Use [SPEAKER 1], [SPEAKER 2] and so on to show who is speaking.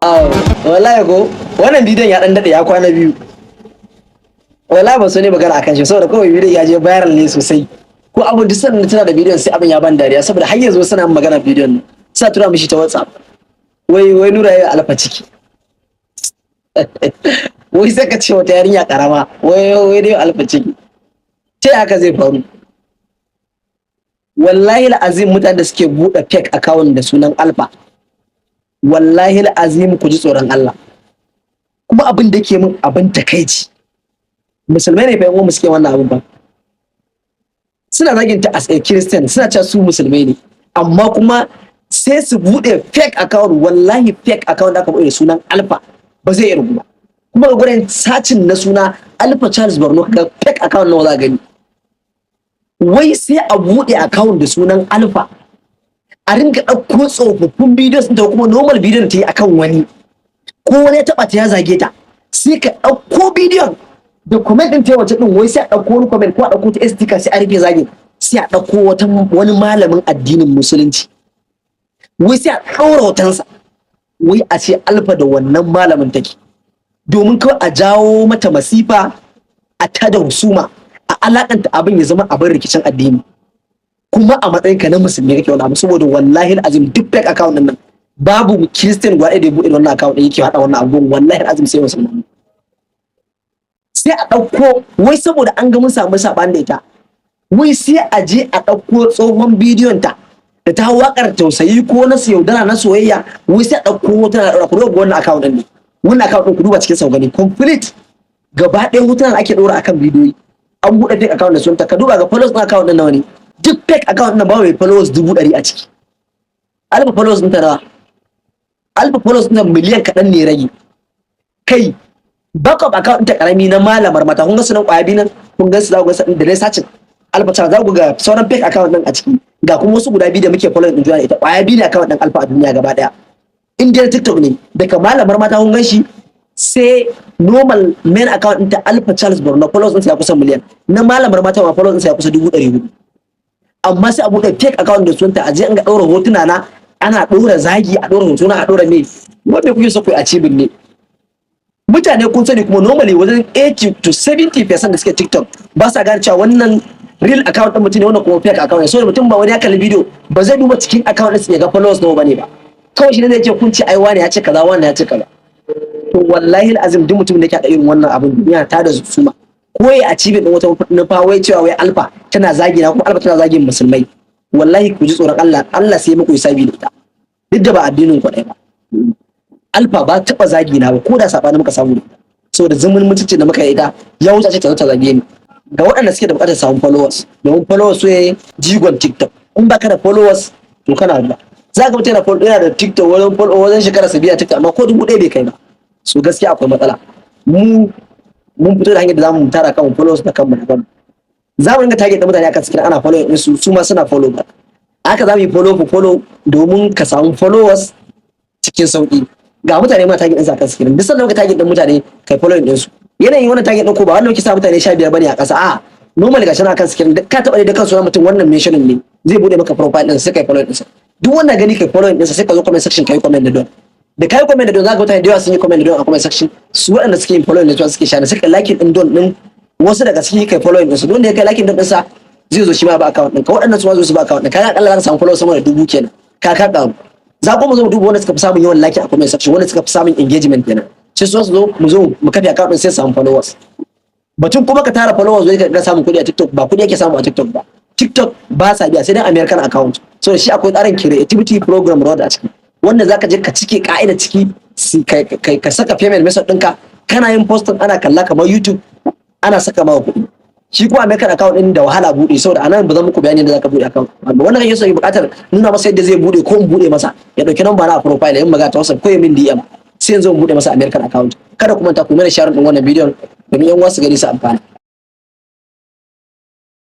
[SPEAKER 1] Aw, wallahi ko wannan bidiyon ya dan dade, ya kwana biyu. Wallahi ba so ne magana akan shi, saboda kawai bidiyon ya je viral ne sosai. Ko abun duk sanin tana da bidiyon, sai abin ya ban dariya, saboda har yanzu suna magana bidiyon nan. Suna tura mishi ta WhatsApp. Wai wai Nura ya Alfa ciki. Wai sai ka ce wata yarinya karama, wai wai dai Alfa ciki. Ta haka zai faru? Wallahi azim, mutanen da suke buɗe fake account da sunan Alfa, wallahi azim ku ji tsoron Allah. Kuma abin da ke min abin takaici, musulmai ne fa yan uwan suke wannan abin ba. Suna zagin ta as a Christian, suna cewa su musulmai ne, amma kuma sai su buɗe fake account. Wallahi fake account da aka buɗe da sunan Alfa ba zai iya ba. Kuma ga gurin searching na suna Alfa Charles Borno, ga fake account nawa za gani. Wai sai a buɗe account da sunan Alfa, a ringa ɗauko tsofaffin videos da kuma normal bidiyon ta yi akan wani, ko wani ya taɓa ta ya zage ta, sai ka ɗauko bidiyon da comment ɗin ta yi wancan ɗin. Wai sai a ɗauko wani comment ko a ɗauko ta sticker, sai a rufe zagin, sai a ɗauko wata wani malamin addinin Musulunci, wai sai a ɗaura hotonsa, wai a ce Alfa da wannan malamin take, domin kawai a jawo mata masifa, a tada husuma, a alakanta abin ya zama abin rikicin addini. Kuma a matsayin ka na musulmi kake wani abu, saboda wallahi azim duk fake account din nan babu Christian guda da ya buɗe wannan account din yake haɗa wannan abun. Wallahi azim sai musulmi. Sai a ɗauko, wai saboda an ga mun samu saɓani da ita, wai sai a je a ɗauko tsohon bidiyon ta da ta waƙar tausayi ko na yaudara na soyayya, wai sai a ɗauko hotuna da ɗaura. Ku duba wannan account din ne, wannan account din ku duba cikin sau gani complete gaba ɗaya hotunan da ake ɗora akan bidiyoyi. An buɗe fake account da sunta. Ka duba ga followers ɗin account ɗin nawa ne. Duk fake account ɗin ba mai followers 100,000 a ciki. Alfa followers ɗin ta nawa? Alfa followers ɗin miliyan kaɗan ne rage. Kai, backup account ɗin ta karami na malamar mata, kun ga sunan ƙwaya biyu nan, kun ga su, za ku ga da dai searching Alfa ta za ku ga sauran fake account ɗin a ciki. Ga kuma wasu guda biyu da muke following ɗin juna da ita. Ƙwaya biyu ne account ɗin Alfa a duniya gaba ɗaya in dai TikTok ne. Daga malamar mata kun gan shi, sai normal main account ɗinta Alpha Charles Borno, followers ɗinsa ya kusa miliyan. Na malamar mata ma followers ɗinsa ya kusa 400,000. Amma sai a buɗe fake account da sunta, a je an ga ɗaura hotuna na, ana ɗora zagi, a ɗora hotuna, a ɗora me. Wanda kuke so ku yi achieving ne, mutane kun sani. Kuma normally wajen 80 to 70% da suke TikTok ba sa gane cewa wannan real account ɗin mutum ne, wannan kuma fake account ne. So mutum ba wani ya kalli bidiyo ba zai duba cikin account ɗin ya ga followers nawa bane ba. Kawai shi ne zai ce kun ce ai wani ya ce kaza, wani ya ce kaza. To wallahi azim duk mutumin da yake haɗa irin wannan abin duniya ta da suma ko ya achieve din wata nufa, wai cewa wai Alfa tana zagi na, kuma Alfa tana zagin musulmai, wallahi ku ji tsoron Allah. Allah sai muku hisabi da ita, duk da ba addinin ku ɗaya ba. Alfa ba taɓa zagi na ba, ko da saɓani muka samu da ita, saboda zaman mutuncin da muka yi ita ya wuce ce ta zo ta zage ni. Ga waɗanda suke da buƙatar samun followers, domin followers su ne jigon TikTok. In baka da followers to kana da za ka mutum yana da TikTok wajen follow wajen shekara 70 a TikTok, amma ko 1,000 bai kai ba. So gaskiya akwai matsala. Mu mun fito da hanyar da zamu tara kan followers da kanmu da kanmu. Za mu ringa target da mutane akan cikin ana follow din su, su ma suna follow ba. Haka za mu yi follow for follow domin ka samu followers cikin sauki. Ga mutane ma target din su akan screen. Duk sanda muka target din mutane, kai follow din su. Yanayin wannan target din ko ba wanda muke sa mutane 15 bane a ƙasa. A normal gashi na kan screen, ka taɓa da kan sunan mutum, wannan mentioning ne zai bude maka profile din, sai kai follow din sa. Duk wanda gani kai follow din sa, sai ka zo comment section kai comment da don da kai comment da don, zaka mutane da yawa sun yi comment da don a comment section. Su waɗanda suke yin follow din su suke share, suka like din don din wasu daga ciki, kai follow din su. Don da ya kai like din sa, zai zo shi ma ba account ɗin ka, waɗannan su ma zo su ba account ɗin ka. Akalla za ka samu follow sama da 1,000 kenan. Ka ƙaru. Za ku mu zo mu duba wanda suka fi samun yawan like a comment section, wanda suka fi samun engagement kenan, sai su zo mu zo mu kafe account ɗin, sai su samu followers. Batun kuma ka tara followers wai ka ga samun kuɗi a TikTok, ba kuɗi ake samu a TikTok ba. TikTok ba sa biya, sai dai American account. So shi akwai tsarin creativity program reward a ciki, wanda zaka je ka cike ka'ida ciki, ka saka payment method ɗinka, kana yin posting ana kalla kamar YouTube, ana saka maka kuɗi. Shi kuma American account ɗin da wahala buɗe, saboda anan ba zan muku bayani yadda zaka buɗe account ba. Wannan kake so yi buƙatar nuna masa yadda zai buɗe ko in buɗe masa, ya ɗauki number na a profile, yin magana ta WhatsApp ko ya min DM, sai yanzu in buɗe masa American account. Kada ku manta ku mana share ɗin wannan bidiyon domin yan wasu gani su amfana.